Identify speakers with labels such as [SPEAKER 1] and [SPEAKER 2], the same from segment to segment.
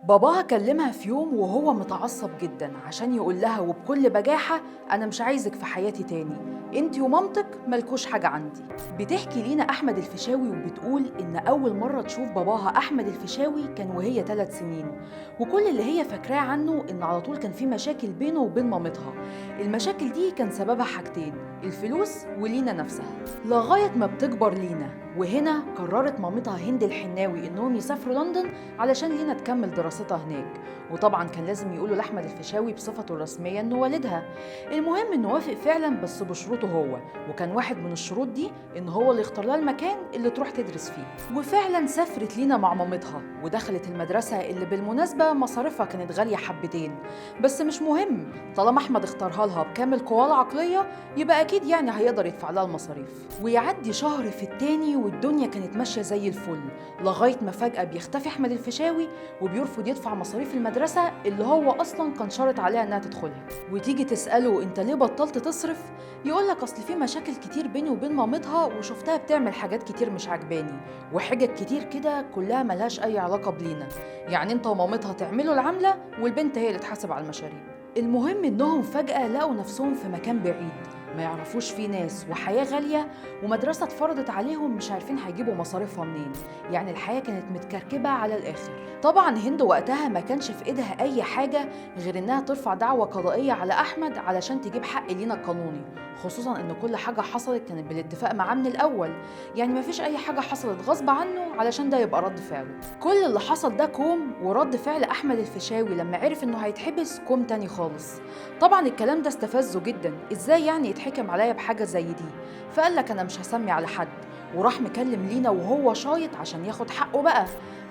[SPEAKER 1] باباها كلمها في يوم وهو متعصب جدا عشان يقول لها وبكل بجاحة أنا مش عايزك في حياتي تاني، انتي ومامتك ملكوش حاجة عندي. بتحكي لينا أحمد الفيشاوي وبتقول إن أول مرة تشوف باباها أحمد الفيشاوي كان وهي 3 سنين، وكل اللي هي فاكراه عنه إن على طول كان في مشاكل بينه وبين مامتها. المشاكل دي كان سببها حاجتين، الفلوس ولينا نفسها. لغاية ما بتكبر لينا، وهنا قررت مامتها هند الحناوي إنهم يسافروا لندن علشان لينا تكمل دراستها هناك، وطبعا كان لازم يقولوا لأحمد الفيشاوي بصفته الرسمية إنه والدها. المهم إنه وافق فعلا بس بشروطه هو، وكان واحد من الشروط دي إن هو اللي يختار لها المكان اللي تروح تدرس فيه. وفعلا سافرت لينا مع مامتها ودخلت المدرسة اللي بالمناسبة مصاريفها كانت غالية حبتين، بس مش مهم، طالما أحمد اختارها لها بكامل قواه العقلية يبقى أكيد يعني هيقدر يدفع لها المصاريف. ويعدي شهر في التاني والدنيا كانت ماشية زي الفل، لغاية ما فجأة بيختفي أحمد الفيشاوي وبيرفض يدفع مصاريف المدرسة اللي هو أصلا كان شرط عليها إنها تدخلها. وتيجي تسأله أنت ليه بطلت تصرف؟ يقولك أصل في مشاكل كتير بيني وبين مامتها وشفتها بتعمل حاجات كتير مش عجباني، وحاجات كتير كده كلها ملهاش أي علاقة بلينا، يعني أنت ومامتها تعملوا العملة والبنت هي اللي تحاسب على المشاريب. المهم إنهم فجأة لقوا نفسهم في مكان بعيد ما يعرفوش فيه ناس، وحياة غالية، ومدرسة اتفرضت عليهم مش عارفين هيجيبوا مصاريفها منين، يعني الحياة كانت متكركبة على الآخر. طبعا هند وقتها ما كانش في ايدها أي حاجة غير إنها ترفع دعوة قضائية على أحمد علشان تجيب حق لينا القانوني، خصوصا إن كل حاجة حصلت كانت بالاتفاق معاه من الأول، يعني ما فيش أي حاجة حصلت غصب عنه علشان ده يبقى رد فعله. كل اللي حصل ده كوم، ورد فعل أحمد الفيشاوي لما عرف إنه هيتحبس كوم تاني خالص. طبعا الكلام ده استفزه جدا، إزاي يعني يتحكم عليا بحاجة زي دي؟ فقال لك أنا مش هسمي على حد، وراح مكلم لينا وهو شايط عشان ياخد حقه بقى.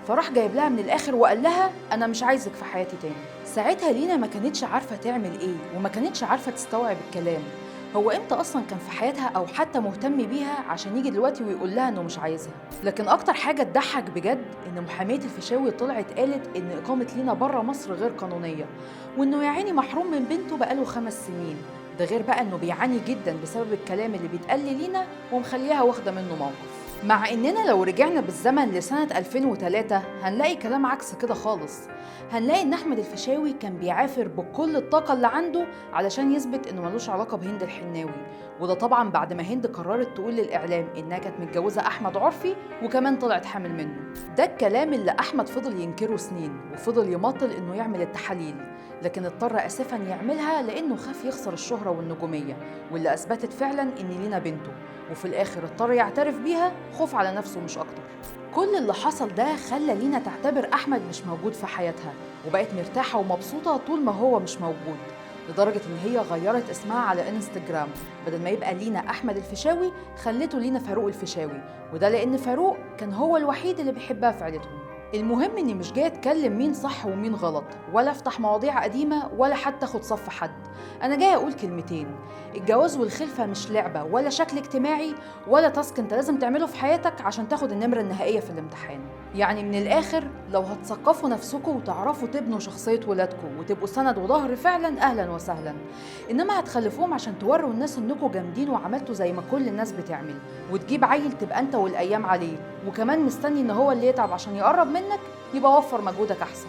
[SPEAKER 1] فراح جايب لها من الآخر وقال لها أنا مش عايزك في حياتي تاني. ساعتها لينا ما كانتش عارفة تعمل إيه، وما كانتش عارفة تستوعب الكلام، هو إمتى أصلا كان في حياتها أو حتى مهتم بيها عشان يجي دلوقتي ويقول لها إنه مش عايزها. لكن أكتر حاجة تضحك بجد إن محامية الفيشاوي طلعت قالت إن إقامة لينا بره مصر غير قانونية، وإنه يا عيني محروم من بنته بقاله 5 سنين، ده غير بقى إنه بيعاني جدا بسبب الكلام اللي بيتقال لينا ومخليها واخدة منه موقف. مع إننا لو رجعنا بالزمن لسنة 2003 هنلاقي كلام عكس كده خالص، هنلاقي إن أحمد الفيشاوي كان بيعافر بكل الطاقة اللي عنده علشان يثبت إنه ملوش علاقة بهند الحناوي، وده طبعا بعد ما هند قررت تقول للإعلام إنها كانت متجوزة أحمد عرفي وكمان طلعت حامل منه. ده الكلام اللي أحمد فضل ينكره سنين، وفضل يماطل إنه يعمل التحاليل، لكن اضطر أسفا يعملها لأنه خاف يخسر الشهرة والنجومية، واللي أثبتت فعلا إن لينا بنته، وفي الآخر اضطر يعترف بيها خوف على نفسه مش أكتر. كل اللي حصل ده خلى لينا تعتبر أحمد مش موجود في حياتها، وبقت مرتاحة ومبسوطة طول ما هو مش موجود، لدرجة إن هي غيرت اسمها على انستجرام، بدل ما يبقى لينا أحمد الفيشاوي خلته لينا فاروق الفيشاوي، وده لأن فاروق كان هو الوحيد اللي بيحبها في عيلتهم. المهم إني مش جاية أتكلم مين صح ومين غلط، ولا أفتح مواضيع قديمة، ولا حتى أخد صف حد. أنا جاية أقول كلمتين، الجواز والخلفة مش لعبة ولا شكل اجتماعي ولا task أنت لازم تعمله في حياتك عشان تاخد النمرة النهائية في الامتحان. يعني من الآخر لو هتثقفوا نفسكم وتعرفوا تبنوا شخصية ولادكم وتبقوا سند وظهر فعلا أهلا وسهلا، إنما هتخلفوهم عشان توروا الناس إنكم جامدين وعملتوا زي ما كل الناس بتعمل، وتجيب عيل تبقى أنت والأيام عليه، وكمان مستني إن هو اللي يتعب عشان يقرب منك، يبقى وفر مجهودك أحسن.